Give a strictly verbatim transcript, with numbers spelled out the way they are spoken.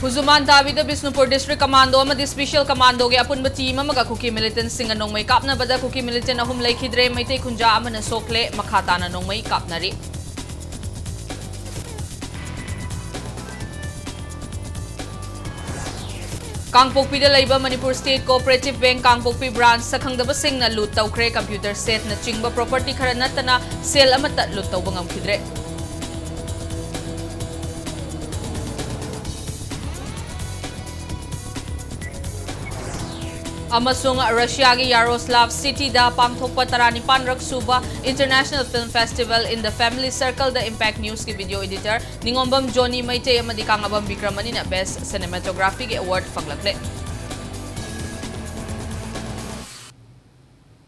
ꯈꯨꯖꯨꯃꯥꯟ ꯇꯥꯕꯤꯗ Bishnupur District Commando ꯑꯃꯗꯤ Special Commandoꯒꯤ ꯑꯄꯨꯟꯕ team ꯑꯃꯒ ꯀꯨꯀꯤ militant ꯁꯤꯡꯒ ꯅꯣꯡꯃꯩ ꯀꯥꯞꯅꯕꯗ ꯀꯨꯀꯤ militant ꯑꯍꯨꯝ ꯂꯩꯈꯤꯗ꯭ꯔꯦ, ꯃꯩꯇꯩ ꯈꯨꯟꯖꯥ ꯑꯃꯅ ꯁꯣꯛꯂꯦ, ꯃꯈꯥ ꯇꯥꯅ ꯅꯣꯡꯃꯩ ꯀꯥꯞꯅꯔꯤ꯫ ꯀꯥꯡꯄꯣꯛꯄꯤꯗ ꯂꯩꯕ Manipur State Cooperative Bank ꯀꯥꯡꯄꯣꯛꯄꯤ branch ꯁꯛꯈꯪꯗꯕꯁꯤꯡꯅ loot ꯇꯧꯈ꯭ꯔꯦ꯫ Computer setꯅ ꯆꯤꯡꯕ property ꯈꯔ ꯅꯠꯇꯅ ꯁꯦꯜ ꯑꯃꯠꯇ loot ꯇꯧꯕ ꯉꯝꯈꯤꯗ꯭ꯔꯦ꯫ ꯑꯃꯁꯨꯡ ꯔꯁꯤꯌꯥꯒꯤ Yaroslav cityꯗ ꯄꯥꯡꯊꯣꯛꯄ ꯇꯔꯥꯅꯤꯄꯥꯟ ꯔꯛ ꯁꯨꯕ International Film Festival in the Family Circleꯗ Impact Newsꯀꯤ video editor ꯅꯤꯉꯣꯝꯕꯝ ꯖꯣꯅꯤ ꯃꯩꯇꯩ ꯑꯃꯗꯤ ꯀꯥꯡꯉꯕꯝ ꯕꯤꯀ꯭ꯔꯃꯅꯤꯅ Best Cinematographyꯒꯤ award ꯐꯪꯂꯛꯂꯦ꯫